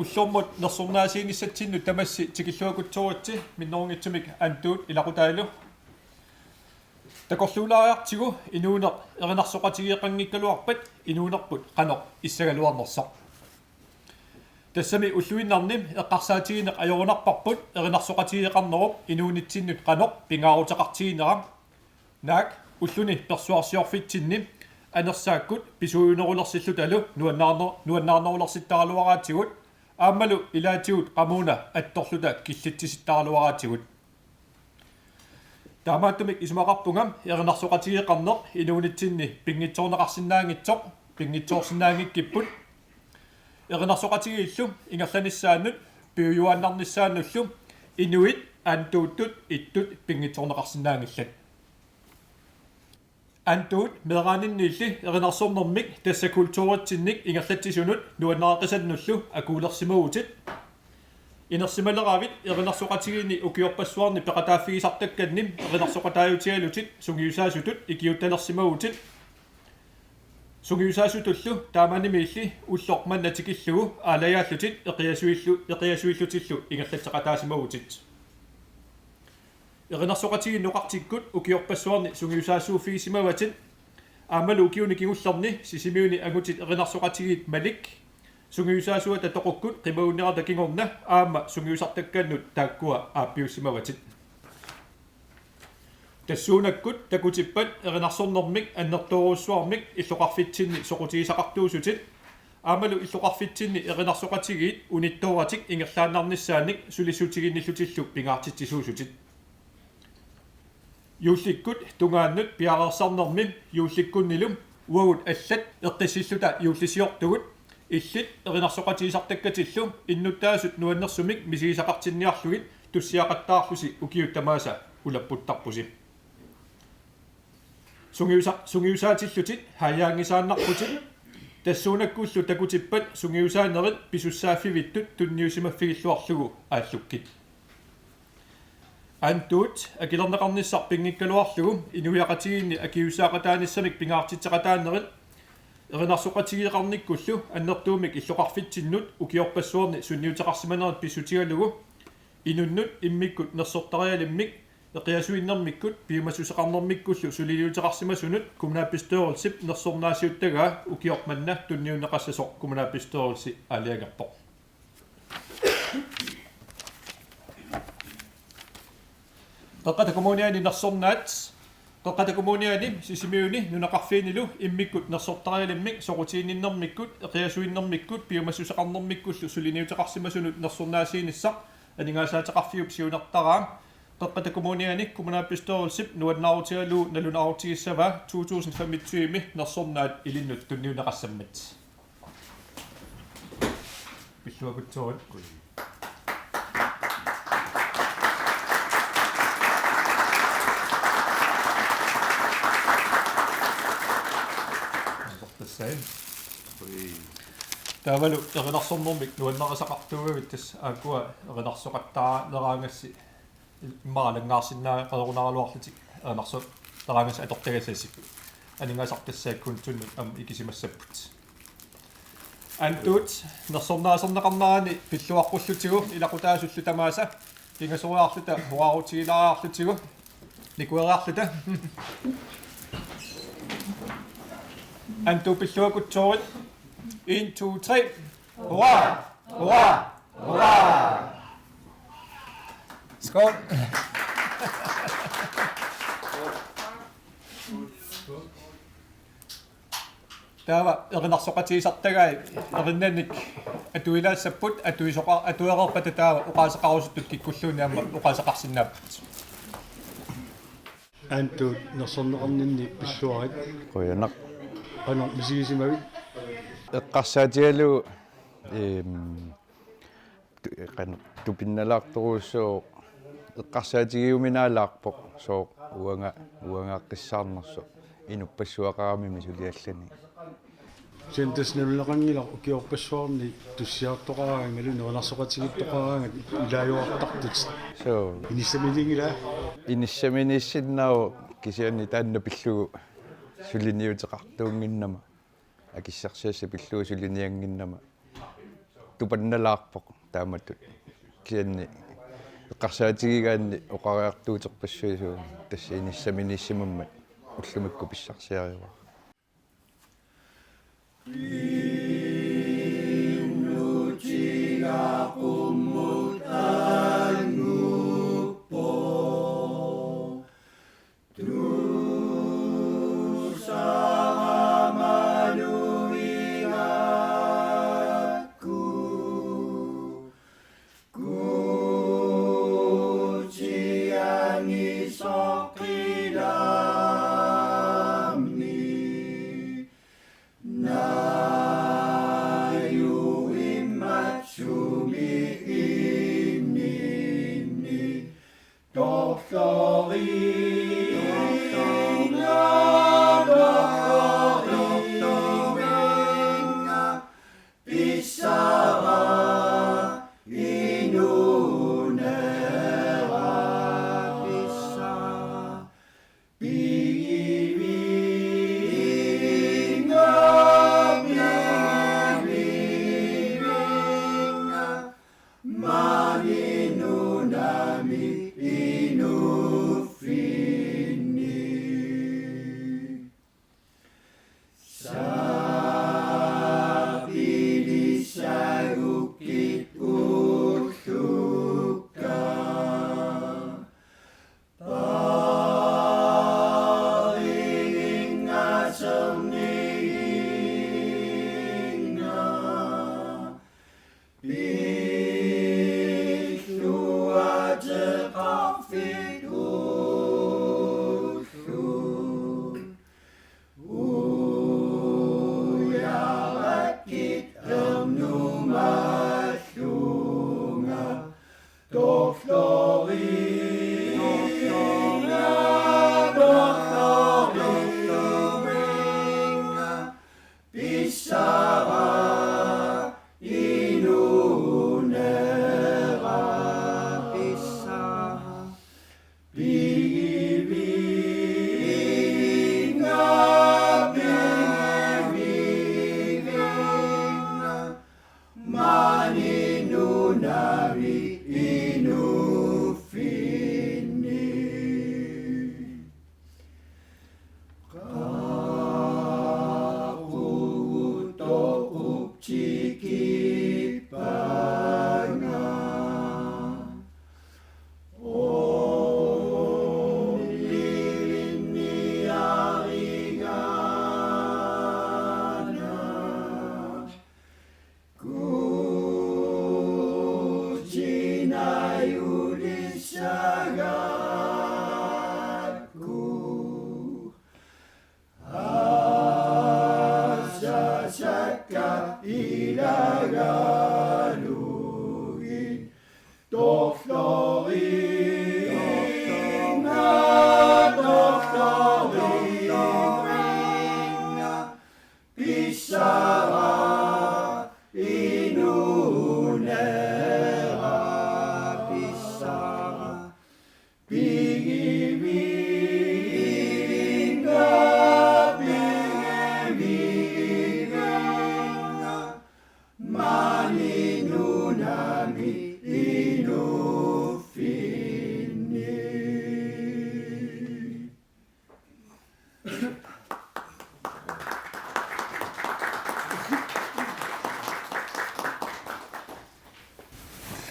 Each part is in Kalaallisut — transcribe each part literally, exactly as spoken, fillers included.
Ullormut nersornaasiinissatsinnut tamassi tikilluakulooritsi minnerunngitsumik Antuut ilaqutaalu. Takorluulaariartigu inuuneq erinarsoqatigeeqanngikkaluarpat inuunerput qanoq issagaluarnersoq. Tassami ulluinnarni eqqarsaatigineq ajorunarparput erinarsoqatigeeqarnerup inuunitsinnut qanoq pingaaruteqartiginera. Naak ulluni persuarsiorfitsinni anersaakkut pisuujunerulersillutalu nuannaarner-, nuannaarnerulersittaraluaraatigut aammalu ilaatigut qamuuna attorluta killitsisittaraluaraatigut. Taamaattumik isumaqarpunga erinarsoqatigeeqarneq inuunitsinni pinngitsoorneqarsinnaanngitsoq, pinngitsoorsinnaanngikkipput. Erinarsoqatigiillu ingerlanissaannut piujuaannarnissaannullu inuit Antuuttut ittut pinngitsoorneqarsinnaanngillat. Antuut meeraaninniilli erinarsornermik tassa kulturitsinnik ingerlatsisunut nuannareqisannullu akuulersimavutit. Inersimaleravit erinarsoqatigiinni ukiorpassuarni peqataaffigisartakkanni erinarsoqataajutigalutit sungiusaasutut ikiuuttalersimavutit. Sungiusaasutullu taamanimiilli ulloq manna tikillugu aalajaallutit eqiasuillu-, eqiasuillutillu ingerlatseqataasimavutit. Erinarsoqatigiit Nuqartikkut ukiorpassuarni sungiusaasuuffigisimavatit aammalu ukiuni kingullerni Sisimiuni angutit erinarsoqatigiit Malik sungiusaasuata toqukkut qimagunnerata kingorna aamma sungiusartakkannut taakkua aappiussimavatit. Tassuunakkut takutippat erinarsornermik annertoorujussuarmik illoqarfitsinni soqutigisaqartuusutit aammalu illoqarfitsinni erinarsoqatigiit unittooratik ingerlaannarnissaannik sulissutiginnillutillu pingaartitsisuusutit. Juullikkut tungaannut piareersarnermi juullikkunnilu uagut allat eqqissilluta juullisiortugut illit erinarsoqatigisartakkatillu innuttaasut nuannersumik misigisaqartinniarlugit tussiaqattaarlusi ukiut tamaasa ulapputtarpusi. Sungiusa-, sungiusaatillutit haajaanngisaannarputit tassuunakkullu takutippat sungiusaanerit pisussaaffivittut tunniusimaffigilluarlugu aallukkit. Antuut akilerneqarnissaq pinngikkaluarlugu inuiaqatigiinni akiuussaaqataanissamik pingaartitseqataanerit erinarsoqatigeeqarnikkullu annertuumik illoqarfitsinnut ukiorpassuarni sunniuteqarsimanerit pissutigalugu inunnut immikkut nersortarialimmik eqiasuinnermikkut piumassuseqarnermikkullu suliniuteqarsimasunut kommunalbestyrelsip nersornaasiuttagaa ukioq manna tunniunneqassasoq kommunalbestyrelsi aalajangerpoq. Qeqqata Kommuniani nersornaat, Qeqqata Kommuniani Sisimiuni nunaqarfiinilu immikkut nersortarialimmik soqutiginninnermikkut eqiasuinnermikkut piumassuseqarnermikkullu suliniuteqarsimasunut nersornaasiinissaq aningaasaateqarfiup siunertaraa Qeqqata Kommuniani kommunalbestyrelsip nuannaarutigalugu nalunaarutigissavaa to tusind femogtyve nersornaat ilinnut tunniunneqassammat. Pilluakutsoorit. Tassai. Taavalu erinarsornermik nuannarisaqartuugavit tassa aakkua erinarsoqattaaleraangassi immaqa alanngaarsinnaaqalerunaraluarlutik erinarsoqattaraangassi atortagassasi. Aningaasartassaat kontunnut aamma ikisimassapput. Antuut nersornaaserneqarnerani pilluaqqullutigu ilaqutaasullu tamaasa pingasoriarluta horaarutigilaariarlutigu nikueriarluta. Antuut pilluakutsoorit. En, to, tre. Hurra! Hurra! Hurra! Skål. Taava erinarsoqatigisartagai erinnannik atuilaassapput atuisoqa-, atuereerpata taava oqaaseqarusuttut kikkulluunniit aamma oqaaseqarsinnaapput. Antuut nersorneqarninni pilluarit. Qujanaq. Qanoq misigisimavit? Eqqarsaatigalugu, ehm, tu-, qanoq tupinnalaartorujussuuvoq eqqarsaatigiuminaalaarpoq sooq uanga, uangaaqqissaarnersoq inuppassuaqarami misuliallani. Kisianni tassa nalunaqanngilaq ukiorpassuarni tussiartoqaraangalu nuannersoqatigiittoqaraangat ilaajuartartut. Soo. Inissaminiinngilaa? Inissaminiissinnaavoq kisianni taanna pillugu suliniuteqartuunnginnama. Akissarsiassat pillugu suliniannginnama. Tupannalaarpoq taamatut. Kisianni eqqarsaatigigaanni oqariartuuterpassuit suut tassa inissaminiissimammat ullumikkut pissarsiarivara.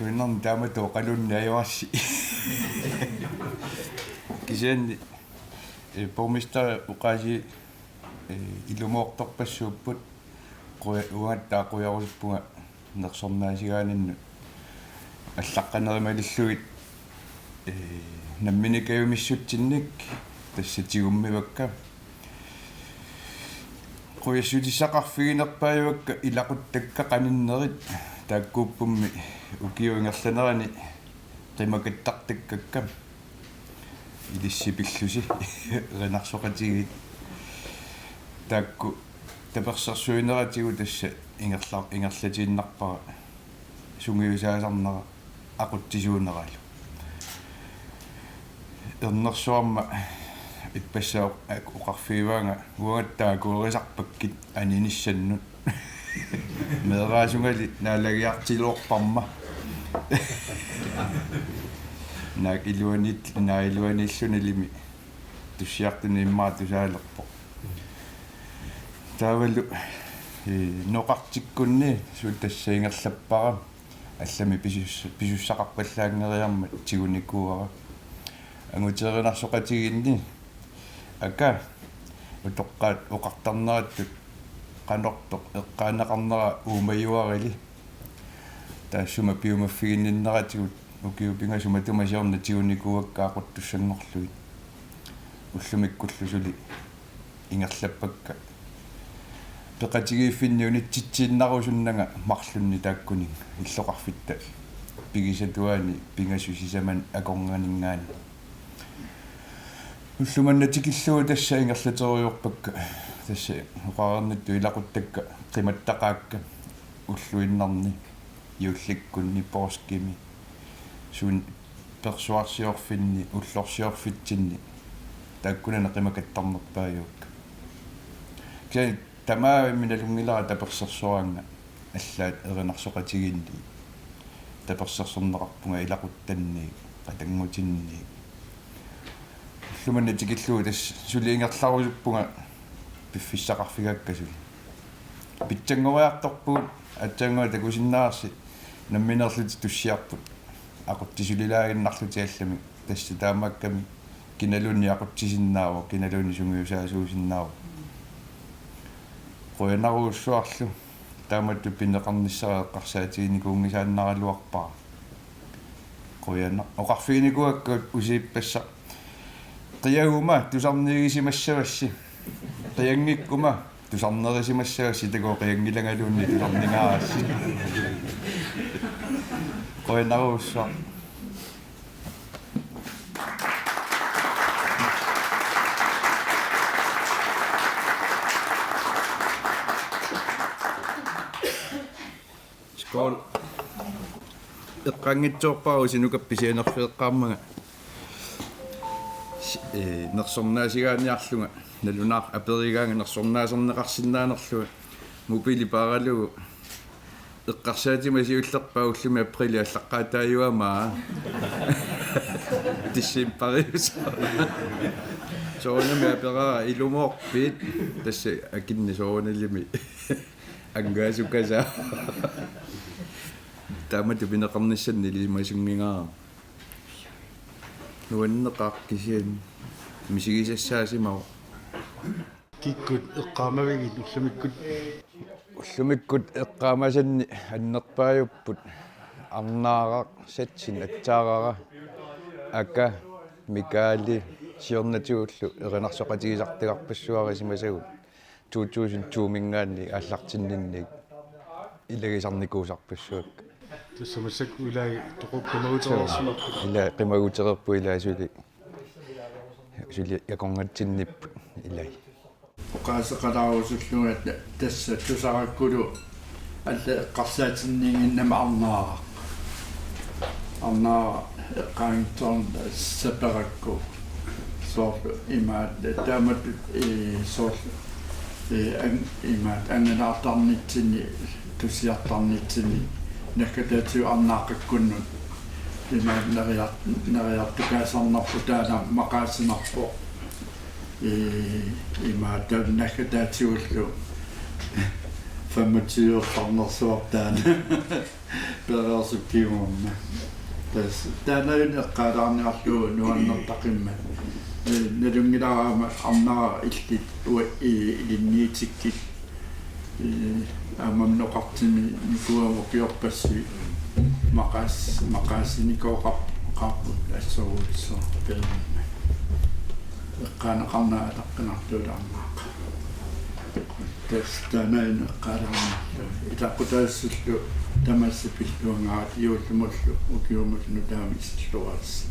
Ulluinnarni taamatut oqaluunniit ajoraasi. Kisianni, eh, borgmester oqaasii, eh, ilumoortorpassuupput, quja-, uangattaaq qujarusuppunga nersornaasigaaninnut allaqqanerit malillugit, eh, nammineq kajumissutsinnik tassa tigummivakka. Qujassutissaqarfiginerpaajuvakka ilaquttakka qaninnerit, taakkuuppummi ukiup ingerlanerani qimakattartakkakka. Ilissi pillusi erinarsoqatigiit. Taakku tapersersuineratigut tassa ingerla-, ingerlatiinnarpara sungiusaasarnera aqutsisuuneralu. Ernersuarma ippassaq oqarfigivaanga uangattaaq akuerisarpakkit aninissannut. Meeraasungali naalagiartiloorparma. Naak iluanit-, naak iluaniillunilimi tussiartuni immaqa tusaalerpoq. Taavalu, ee, noqartikkunni suut tassa ingerlappara. Allamik pisus-, pisussaqarpallaanngeriarmat tigunikuuara. Angutit erinarsoqatigiinni aka utoqqaat oqartarnerattut qanortoq eqqaaneqarnera uumajuarili. Taassuma piumaffiginninneratigut ukiut pingasut matuma siorna tigunikuuakka aquttussanngorlugit. Ullumikkullu suli ingerlappakka. Peqatigiiffinni unitsitsiinnarusunnanga marlunni taakkuninnga illoqarfitta pigisatuaani pingasut sisamat akornanninngaanniit. Ulloq manna tikillugu tassa ingerlaterujoorpakka. Tassa oqareernittut ilaquttakka qimattaqaakka ulluinnarni, juullikkunni, påskimi, suut persuarsiorfinni, ullorsiorfitsinni, taakkunani qimakattarnerpaajuakka. Kisianni tamaavimmi nalunngilara tapersersoraannga allaat erinarsoqatigiinni. Tapersersorneqarpunga ilaquttanniit, qatanngutinniit. Ulloq manna tikillugu tassa suli ingerlarusuppunga piffissaqarfigaakka suli. Pitsanngoriartorpugut, aatsaannguaq takusinnaavarsi nammineerlutik tussiarput. Aqutsisulilaaginnarlutik allamik. Tassa taamaakkami kinaluunniit aqutsisinnaavoq, kinaluunniit sungiusaasuusinnaavoq. Qujanarujussuarlu taamatut pineqarnissara eqqarsaatiginikuunngisaannaraluarpara. Qujanaq. Oqarfiginikuuakka usiippassaq. Qiaguma tusarniigisimassavassi. Qianngikkuma tusarnerisimassavassi, takuuk qianngilangaluunniit tusarningaarassi. Qujanarujussuaq. Skål. Eqqaanngitsoorpara usinukappi sianerfeeqqaarmanga. Si-, ee, nersornaasigaanniarlunga. Nalunaaq aperigaanga nersornaaserneqarsinnaanerlunga. Mobili paaralugu. Eqqarsaatima siullerpaaq ullumi aprilip aallaqqaataajuama. Decembariusoq. Soorunami aperaara ilumoorpit. Tassa akinneq soorunalimi. Angaasukasaa. Taamatut pineqarnissannik ilisimasunnginngaarama. Nuanneqaaq kisianni misigisassaasimavoq. Kikkut eqqaamavigit ullumikkut? Ullumikkut eqqaamasanni annerpaajupput Arnaaraq Satsin Atsaarara, aka Mikaali siornatigullu erinarsoqatigisartagarpassuarisimasagut. To tusind to-minngaanniit aallartinninniit ilagisarnikuusarpassuakka. Tassa massakkut ilai toqu-, qimagutereersimapput. Ilai qimagutereerput ilai suli. Suli akornatsinnipput ilai. Oqaaseqalaarusullunga ta-, tassa tusarakkulu alla eqqarsaatinniinnginnama Arnaaraq. Arnaaraq eqqaanngitsoorn-, saperakku. Soorlu imaat taamatut, ee, soorlu, ee, an-, imaat angalaartarnitsinni, tussiartarnitsinni, naggataatigut Arnaaqakkunnut imaat neriar-, neriartukaasarnarpoq, taanna maqaasinarpoq. Ee, imaat taanna naggataatigullu femogtyve-ertarnersuaq taanna. Pereersoq kingorna. Tassa taanna una eqqaalaarniarlugu nuannertaqimmat. Ee, nalunngilara aamma Arnaaraq illit ua-, ee, ilinniitikkit. Ee, aamma noqartimi nikuam ukiorpassuit maqaas-, maqaasinikooqar-, qaarput assorujussuaq peerneq. Eqqaaneqarneq ataqqinarlugu Arnaaraq. Tassa taanna una eqqaalaarniarlugu. Ilaqutariissullu tamassi pilluangaarata juullumullu ukiumullu nutaamik isilluaritsi.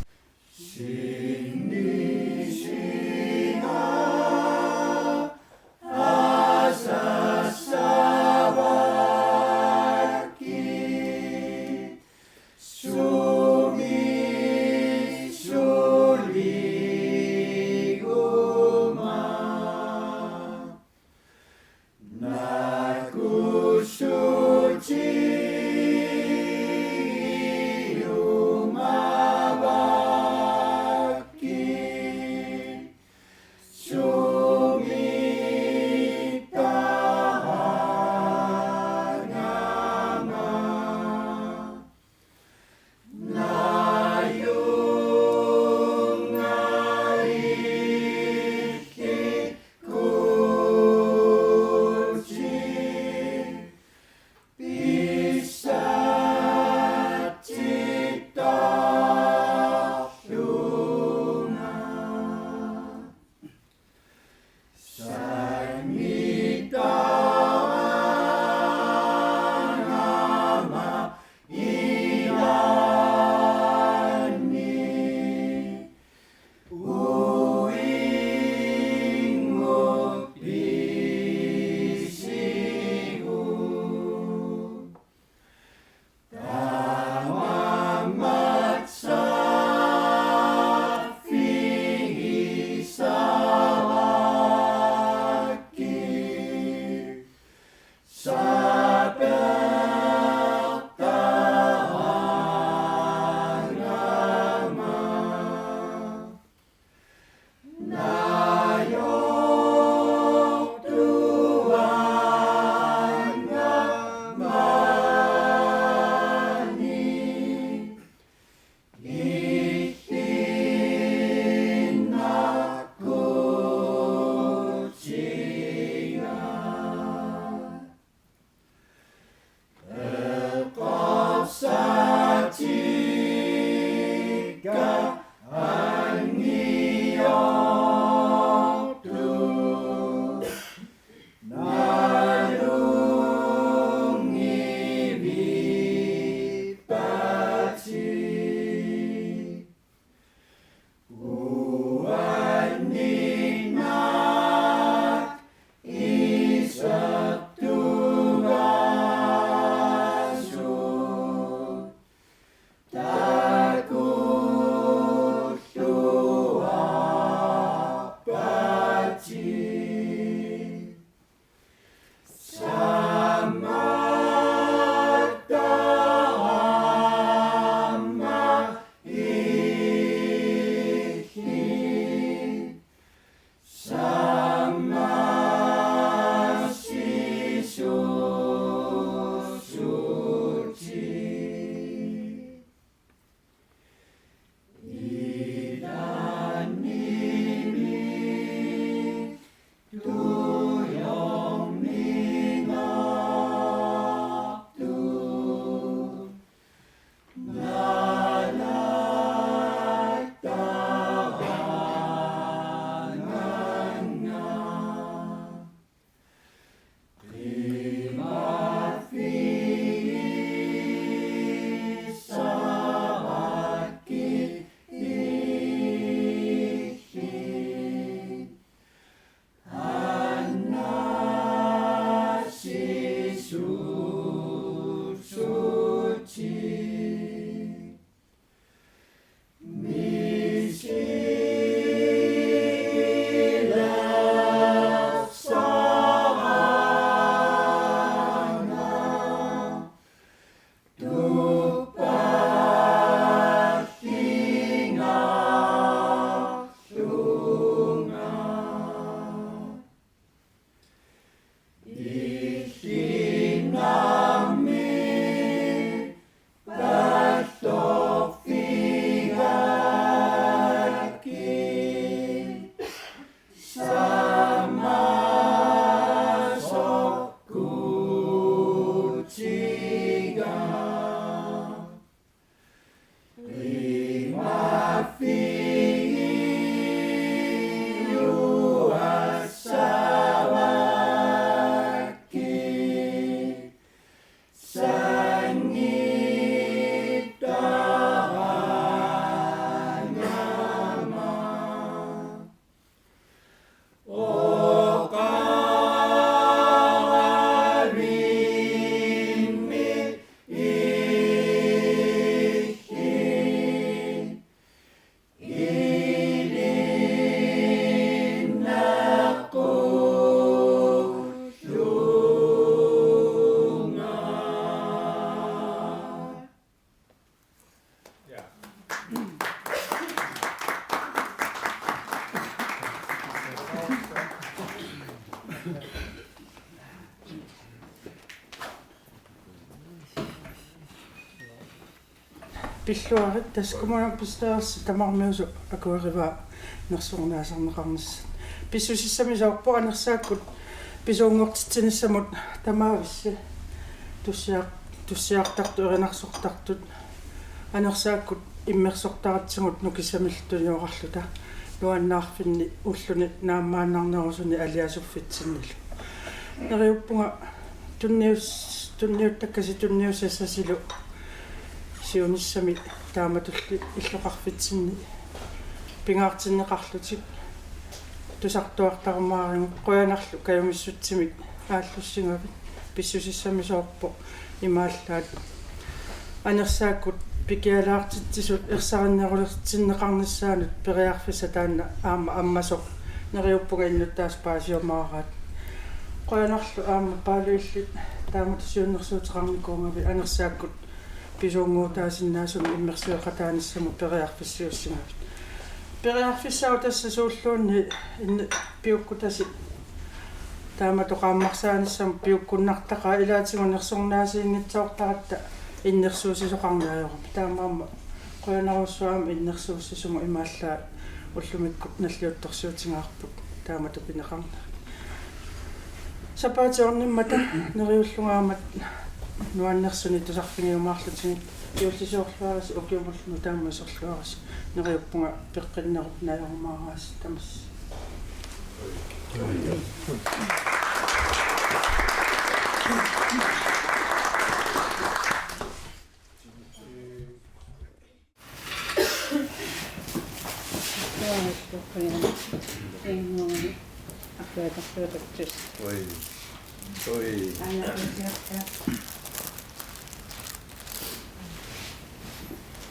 Pilluarit, tassa kommunalbestyrelsip tamarmiusoq akuerivaa nersornaasarneqarnissaq. Pissusissamisoorpoq anersaakkut pisuunngortitsinissamut tamavissi tussiar-, tussiartartut erinarsortartut anersaakkut immersortaratsigu nukissamillu tuniorarluta nuannaarfinni ulluni naammaannarnerusuni aliasuffitsinnilu. Neriuppunga tunnius-, tunniuttakkasi tunniussassasilu siunissami taamatulli illoqarfitsinni pingaartinneqarlutik tusartuartarumaarigut. Qujanarlu kajumissutsimik aallussingavit. Pissusissamisoorpoq imaallaat anersaakkut pikialaartitsisut ersarinnerulersinneqarnissaannut periarfissaq taanna aamma ammasoq. Neriuppunga innuttaasut paasiumaaraat. Qujanarlu aamma Paalo illit taamatut siunnersuuteqarnikuugavit anersaakkut pisuunngutaasinnaasunik immersueqataanissamut periarfissiussingavit. Periarfissaq tassa suulluunniit in-, piukkutasi taamatut qaammarsaanissamut piukkunnartaqaaq, ilaatigut nersornaasiinngitsoortaratta innersuussisoqarneq ajorami. Taamaammat qujanarujussuaq aamma innersuussisumut imaallaat ullumikkut nalliuttorsiutigaarput taamatut pineqarneq. Sapaatip ornimmata neriullungaarmat nuannersunik tusarfigiumaarlutigit, juullisiorluarisi ukiumullu nutaamut iserluarisi. Neriuppunga peqqinnerup najorumaaraasi, tamassi. Oi. Oi.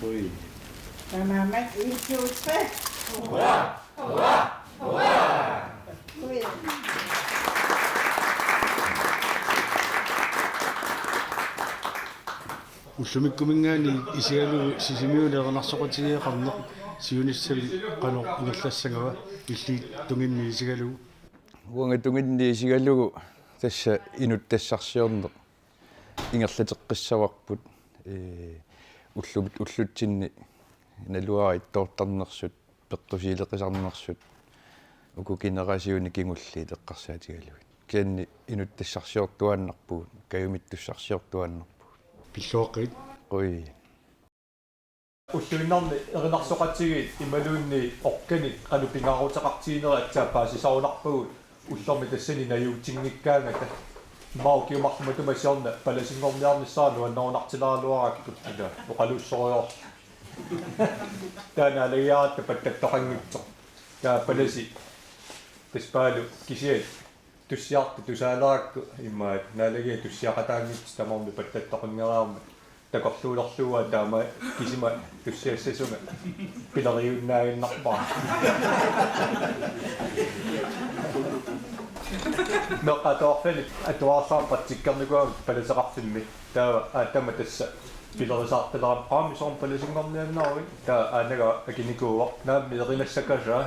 Oi. Taamaammat, en, to, tre. Hurra! Hurra! Hurra! Oi. Ullumikkuminngaanniit isigalugu Sisimiuni erinarsoqatigiiaqarneq siunissami qanoq ingerlassagava, illit tunginni isigalugu? Uanga tunginni isigalugu tassa inuttassarsiorneq ingerlateqqissavarput, ee, ullut-, ullutsinni naluara ittoortarnersut, peqqusiileqisarnersut, uku generationi kingulliit eqqarsaatigalugit. Kisianni inuttassarsiortuaannarpugut, kajumittussarsiortuaannarpugut. Pilluaqqit. Qui. Ulluinnarni erinarsoqatigiit imaluunniit orkanit qanoq pingaaruteqartiginerat aatsaat paasisarunarpagut, ullormi tassani najuutinngikkaangata. Immaqa ukiut marluk matuma siorna palasinngorniarnissara nuannerunartileraluarakku, ila oqaluussorujoorlunga. Taanna naalagiaratta pattattoqanngitsoq. Taava palasi, tassa Paalo kisiat tussiartut tusaalerakku, immaqa naalagiat tussiaqataanngitsut tamarmik pattattoqanngikkaluarmat, takorluulerlugu taama kisima tussiassasunga pileriunnaaginnarpara. Meeqqat atuarfianni atuarsaarput tikkernikuugamik palaseqarfimmi. Taava aattama tassa pilerisaartalerama, qaami soormi palasinngorniannaruit? Taava aanaga akinikuuvoq: Naammi, erinassakaasaa.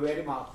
very much.